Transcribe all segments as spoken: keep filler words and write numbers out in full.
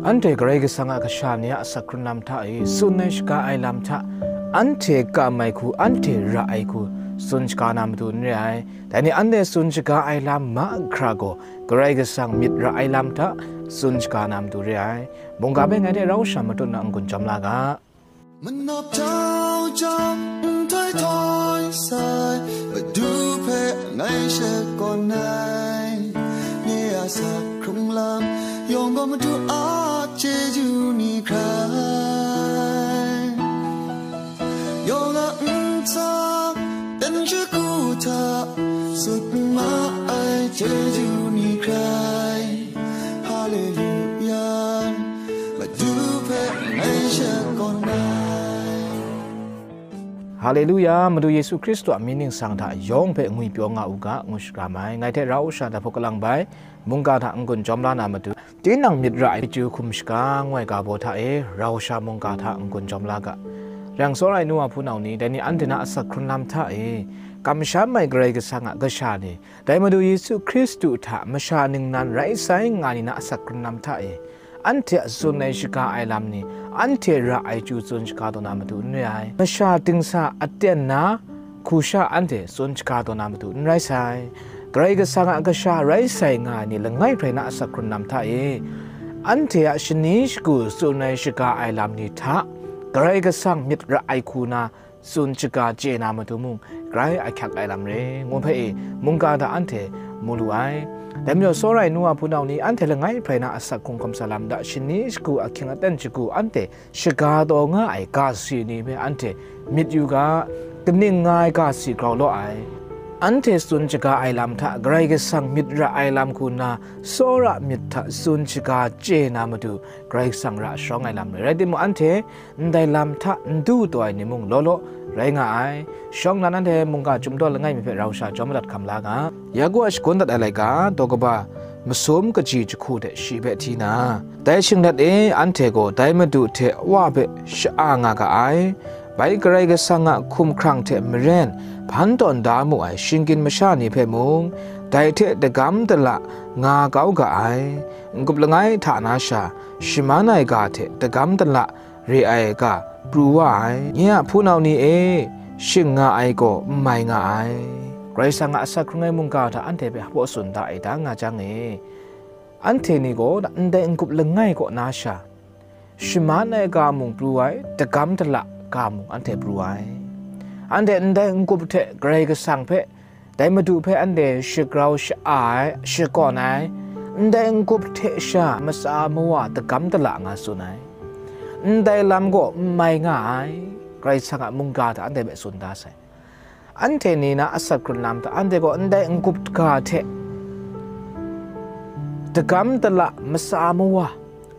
Anhte Karai Kasang a kasha ni a asak hkrun lam hta e tsun ai shaga ai lam hta, anhte kam ai hku, anhte ra ai hku, tsun shaga na matu n re ai. Dai ni anhte tsun shaga ai lam mahkra gaw, Karai Kasang myit ra ai lam hta tsun shaga na matu re ai. Mungga hpe ngai hte rau sha matut na n-gun jawm la ga. Manap jau jang, nhtoi htoi sai, Madu hpe ngai shakawn ai. Nye a asak hkrung lam yawng gaw Madu a chyeju ni hkrai. Yawng a ntsa, dan shagu hta, sut ma ai chyeju ni hkrai. Haleluya, Madu hpe ngai shakawn ai. Haleluya, Madu Yesu Hkristu a mying ningsang hta yawng hpe ngwipyaw nga u ga, ngu shakram ai. Ngai hte rau sha dai hpawk kalang bai, mungga hta n-gun jawm la na matu, tinang myit ra ai chyeju hkum shaga ngu ai ga baw hta e, rau sha mungga hta n-gun jawm la ga. Reng tsawra ai nu wa hpunau ni, dai ni anhte na asak hkrun lam hta e, kamsham ai Karai Kasang a kasha ni, dai Madu Yesu Hkristu hta masha ningnan rai sai nga ni na asak hkrun lam hta e, anhte a tsun ai shaga ai lam ni, anhte ra ai chyu tsun shaga taw na matu n re ai. Masha dingsa aten na hku sha anhte tsun shaga taw na matu n rai sai. Karai Kasang a kasha rai sai nga ai ni langai hprai na asak hkrun lam hta e, anhte a shani shagu tsun ai shaga ai lam ni hta, Karai Kasang myit ra ai hku na tsun shaga chye na matu mung, grai ahkyak ai lam re, ngu hpe e, mungga hta anhte mu lu ai. Dai majaw, tsawra ai nu wa hpunau ni, anhte langai hprai na asak hkrung hkam sa lam hta, shani shagu ahkying aten shagu anhte shaga taw nga ai ga si ni hpe anhte myit yu ga, kaning nga ai ga si grau law ai. Anhte tsun shaga ai lam hta Karai Kasang myit ra ai lam hku nna, tsawra myit hta tsun shaga chye na matu, Karai Kasang ra sharawng ai lam rai. Rai timung, anhte ndai lam hta n du taw ai ni mung law law rai nga ai. Shawng nnan anhte mungga chyum daw langai mi hpe rau sha jawm madat hkam la ga. Yaku a shagun dat ai laika, daw kaba masum kaji jahku hte shi hpe hti na, dai shinglet e anhte gaw dai Madu hte Wa hpe sha-a nga ga ai. Bai Karai Kasang a hkumhkrang hte maren hpan tawn da mu ai shinggyim masha ni hpe mung, dai hte dagam dala nga kau ga ai. N-gup langai hta na sha, shaman ai ga hte dagam dala re ai ga pru wa ai. Nye a hpunau ni e, shing nga ai gaw n mai nga ai. Karai Kasang a asak hkrung ai mungga hta anhte hpe hpaw tsun da ai da nga jang e, anhte ni gaw ndai n-gup langai kaw na sha, shaman ai ga mung pru ai, dagam dala ga mung anhte pru ai. Anhte ndai n-gup hte Karai Kasang hpe, dai Madu hpe anhte shagrau sha-a ai, shakawn ai, ndai n-gup hte sha matsa mawa dagam dala nga tsun ai. Ndai lam gaw n mai nga ai, Karai Kasang a mungga hta anhte hpe tsun da sai. Anhte ni na asak hkrun lam hta, anhte gaw ndai n-gup ga hte dagam dala matsa mawa,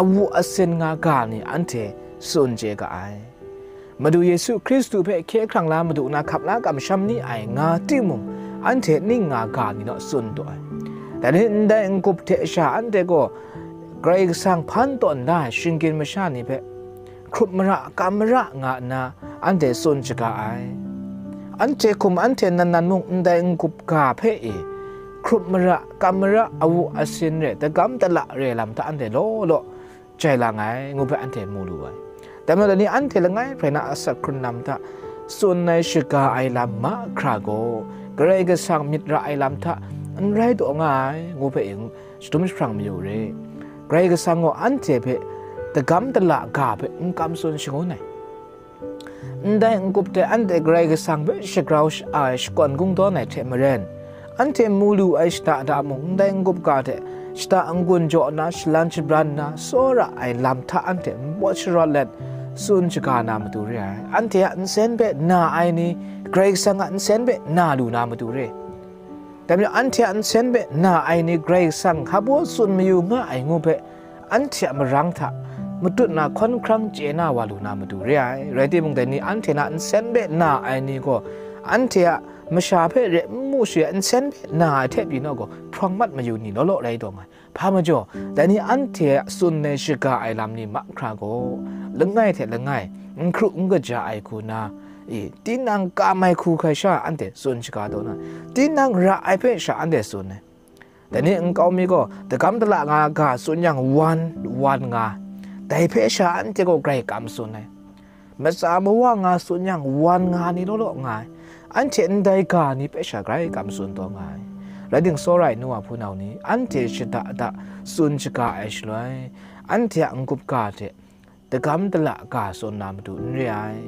awu asin nga ga ni anhte tsun chye ga ai. Madu Yesu Hkristu hpe hkye hkrang la Madu na hkap la kamsham ni ai nga timung, anhte ning nga ga ni naw tsun taw ai. Dai ni ndai n-gup hte sha anhte gaw Karai Kasang hpan tawn da ai shinggyim masha ni hpe hkrup mara, kam mara nga nna anhte tsun shaga ai. Anhte hkum anhte nan nan mung ndai n-gup ga hpe e hkrup mara, kam mara, awu asin re, dagam dala re lam hta anhte law law jai lang ai, ngu hpe anhte mu lu ai. Dai majaw, dai ni anhte langai hprai na asak hkrun lam hta tsun ai shaga ai lam mahkra gaw, Karai Kasang myit ra ai lam hta n rai taw nga ai, ngu hpe e shadum jahprang mayu re. Karai Kasang gaw anhte hpe dagam dala ga hpe n kam tsun shangun ai. Ndai n-gup hte anhte Karai Kasang hpe shagrau sha-a ai shakawn kungdawn ai hte maren, anhte mu lu ai shada da mung, ndai n-gup ga hte shada n-gun jaw nna, shalan shabran nna, tsawra ai lam hta anhte npawt sharawt let, tsun shaga na matu re ai. Anhte a nsen hpe na ai ni, Karai Kasang a nsen hpe na lu na matu re. Dai majaw, anhte a nsen hpe na ai ni Karai Kasang hpa baw tsun mayu nga ai ngu hpe, anhte a marang hta matut na hkawn hkrang chye na wa lu na matu re ai. Rai timung, dai ni anhte na nsen hpe na ai ni gaw, anhte a masha hpe re n mu shi ai nsen hpe na ai hte pyi naw gaw, hprawng mat mayu ni law law rai taw nga ai. Hpa majaw, dai ni anhte a tsun ai shaga ai lam ni mahkra gaw, langai hte langai n hkru n kaja ai hku na, e, tinang kam ai hku hkrai sha anhte tsun shaga taw na, tinang ra ai hpe sha anhte tsun ai. Dai ni nkau mi gaw, dagam dala nga ga tsun yang, wan, wan nga, Dai hpe sha anhte gaw grai kam tsun ai. Matsa mawa nga tsun yang, wan nga ni law law nga ai. Anhte ndai ga ni hpe sha grai kam tsun taw nga ai. Rai ting, tsawra ai nu wa hpunau ni, anhte shada da tsun shaga ai shaloi, anhte a n-gup ga hte dagam dala ga tsun na matu n re ai.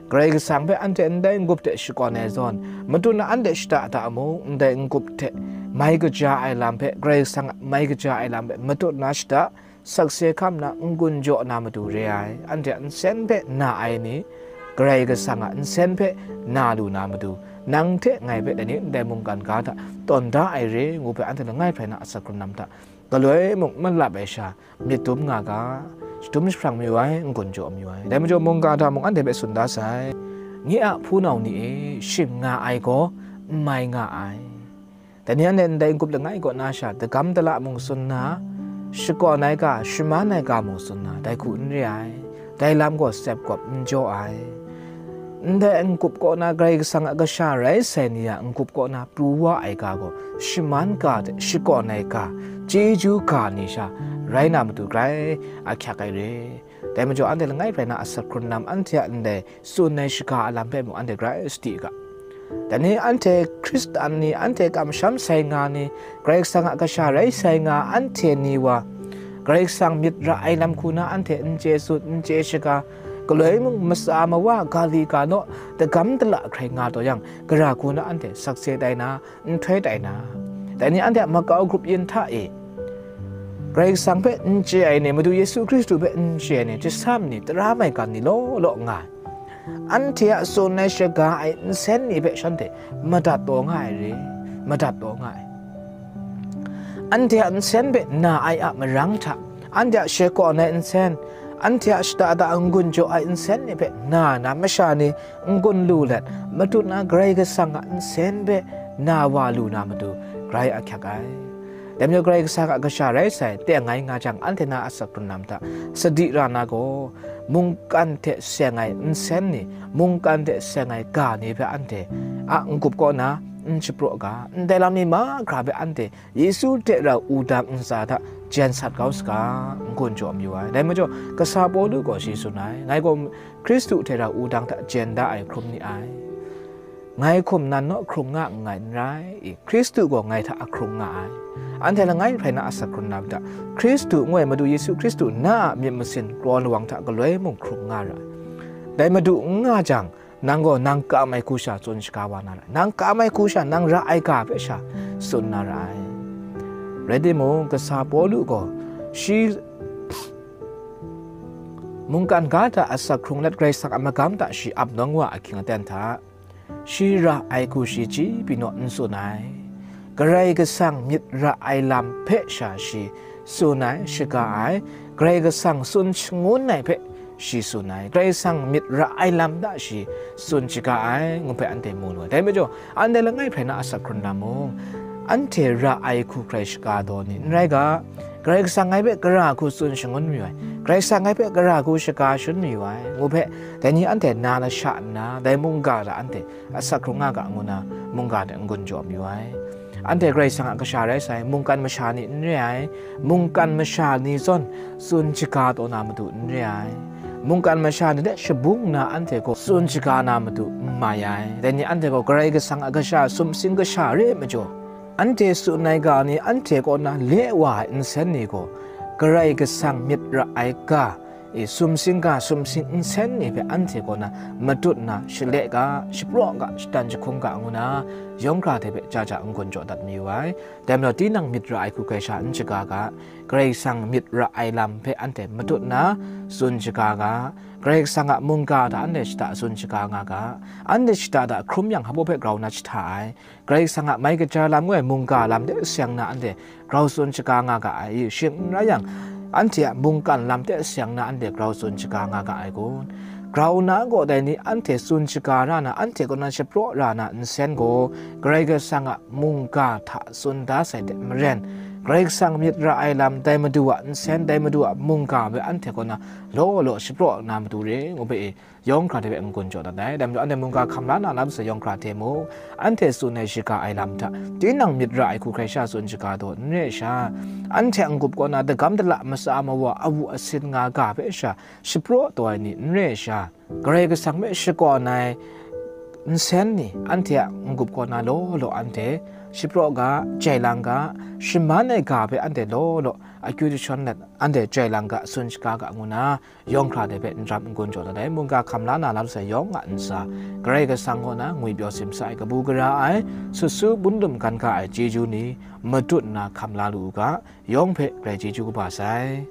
Karai Kasang hpe anhte ndai n-gup hte shakawn ai zawn, matut na anhte shada da mung, ndai n-gup hte mai kaja ai lam hpe, Karai Kasang a mai kaja ai lam hpe matut na shada, sakse hkam na n-gun jaw na matu re ai. Anhte a nsen hpe na ai ni, Karai Kasang a nsen hpe na lu na matu, nang hte ngai hpe dai ni ndai mungkan ga hta tawn da ai re, ngu hpe anhte langai hprai na asak hkrun lam hta galoi mung malap ai sha, myit dum nga ga, shadum jahprang mayu ai, n-gun jaw mayu ai. Dai majaw mungga hta mung anhte hpe tsun da sai, nye a hpunau ni e, shing nga ai gaw n mai nga ai. Dai ni anhte ndai n-gup langai kaw na sha, dagam dala mung tsun nna, shakawn ai ga, shaman ai ga mung tsun nna, dai hku n re ai. Dai lam gaw step kawp n jaw ai. Ndai n-gup kaw na Karai Kasang a kasha rai sai ni a n-gup kaw na pru wa ai ga gaw, shaman ga hte shakawn ai ga, chyeju ga ni sha rai na matu grai ahkyak ai re. Dai majaw anhte langai hprai na asak hkrun lam anhte a ndai tsun ai shaga a lam hpe mung anhte grai sadi ga. Dai ni anhte Hkristan ni, anhte kamsham sai nga ni, Karai Kasang a kasha rai sai nga anhte ni wa, Karai Kasang myit ra ai lam hku na anhte n chye tsun, n chye shaga, galoi mung matsa mawa ga li ga naw dagam dala hkrai nga taw yang, gara hku na anhte sakse tai na, nhtoi tai na, dai ni anhte a makau grup yin hta e, Karai Kasang hpe n chye ai ni, Madu Yesu Hkristu hpe n chye ai ni, chyasam ni, tara maigan ni law law nga ai. Anhte a tsun ai shaga ai nsen ni hpe shanhte madat taw nga ai re, madat taw nga ai. Anhte a nsen hpe na ai a marang hta, anhte a shakawn ai nsen, anhte a shada da n-gun jaw ai nsen ni hpe na na masha ni n-gun lu let, matut na Karai Kasang a nsen hpe na wa lu na matu, grai ahkyak ai. Dai majaw Karai Kasang a kasha rai sai, teng ai nga jang, anhte na asak hkrun lam hta sadi ra na gaw, mungkan hte seng ai nsen ni, mungkan hte seng ai ga ni hpe anhte a n-gup kaw na n shapraw ga, ndai lam ni mahkra hpe anhte Yesu hte rau wudang ntsa hta jen sat kau saga, n-gun jaw mayu ai. Dai majaw, kasa Pawlu gaw shi tsun ai, ngai gaw Hkristu hte rau wudang hta jen da ai hkrum ni ai. Ngai hkum nan naw hkrung nga nngai n rai i, Hkristu gaw ngai hta ahkrung nga ai. Anhte langai hprai na asak hkrun na hta, Hkristu ngu ai Madu Yesu Hkristu na a myit masin kraw lawang hta galoi mung hkrung nga ra ai. Dai Madu n nga jang, nang gaw nang kam ai hku sha tsun shaga wa na ra ai. Nang kam ai hku sha nang ra ai ga hpe sha tsun na ra ai. Rai timung, kasa Pawlu gaw shi mungkan ga hta asak hkrung let Karai Kasang a magam hta shi ap nawng wa ahkying aten hta, shi ra ai hku shi chyi pyi naw n tsun ai. Karai Kasang myit ra ai lam hpe sha shi tsun ai, shaga ai, Karai Kasang tsun shangun ai hpe shi tsun ai, Karai Kasang myit ra ai lam hta shi tsun shaga ai, ngu hpe anhte mu lu ai. Dai majaw, anhte langai hprai na asak hkrun lam mung, anhte ra ai hku hkrai shaga taw ni n rai ga, Karai Kasang ngai hpe gara hku tsun shangun mayu ai, Karai Kasang ngai hpe gara hku shaga shangun mayu ai, ngu hpe, dai ni anhte na lasha nna, dai mungga hta anhte asak hkrung nga ga ngu na, mungga hte n-gun jaw mayu ai. Anhte Karai Kasang a kasha rai sai, mungkan masha ni n re ai, mungkan masha ni zawn tsun shaga taw na matu n re ai, mungkan masha ni hte shabung nna anhte gaw tsun shaga na matu n mai ai. Dai ni anhte gaw Karai Kasang a kasha sumsing kasha re ai majaw, anhte tsun ai ga ni anhte kaw na le wa ai nsen ni gaw, Karai Kasang myit ra ai ga, e, sumsing ga, sumsing nsen ni hpe anhte kaw na matut nna, shale ga, shapraw ga, shatan jahkung ga ngu na, yawng hkra hte hpe ja ja n-gun jaw dat mayu ai. Dai majaw, tinang myit ra ai hku hkrai sha n shaga ga, Karai Kasang myit ra ai lam hpe anhte matut nna, tsun shaga ga, Karai Kasang a mungga hta anhte shada tsun shaga nga ga, anhte shada da hkrum yang, hpaw hpe grau na jahta ai. Karai Kasang a mai kaja lam ngu ai mungga lam de seng na anhte grau tsun shaga nga ga ai, shing n rai yang, anhte a mungkan lam de seng na anhte grau tsun shaga nga ga ai kun? Grau na gaw dai ni anhte tsun shaga ra na, anhte kaw na shapraw ra na nsen gaw, Karai Kasang a mungga hta tsun da sai hte maren, Karai Kasang myit ra ai lam, dai Madu a nsen, dai Madu a mungga hpe anhte kaw na law law shapraw na matu re, ngu hpe e, yawng hkra hte hpe n-gun jaw dat ai. Dai majaw, anhte mungga hkam la na lam sa yawng hkra hte mung, anhte tsun ai shaga ai lam hta, tinang myit ra ai hku hkrai sha tsun shaga taw n re ai sha, anhte a n-gup kaw na dagam dala matsa mawa awu asin nga ga hpe sha shapraw taw ai ni n re ai sha, Karai Kasang hpe shakawn ai nsen ni anhte a n-gup kaw na law law anhte shapraw ga, jai lang ga, shaman ai ga hpe anhte law law akyu jashawn let, anhte jai lang ga, tsun shaga ga ngu na, yawng hkra hte hpe n ram n-gun jaw dat ai. Mungga hkam la na lam sai yawng a ntsa, Karai Kasang kaw na ngwipyaw simsa ai, kabu gara ai, sut su bun dum gan ga ai chyeju ni, matut nna hkam la lu u ga, yawng hpe grai chyeju kaba sai.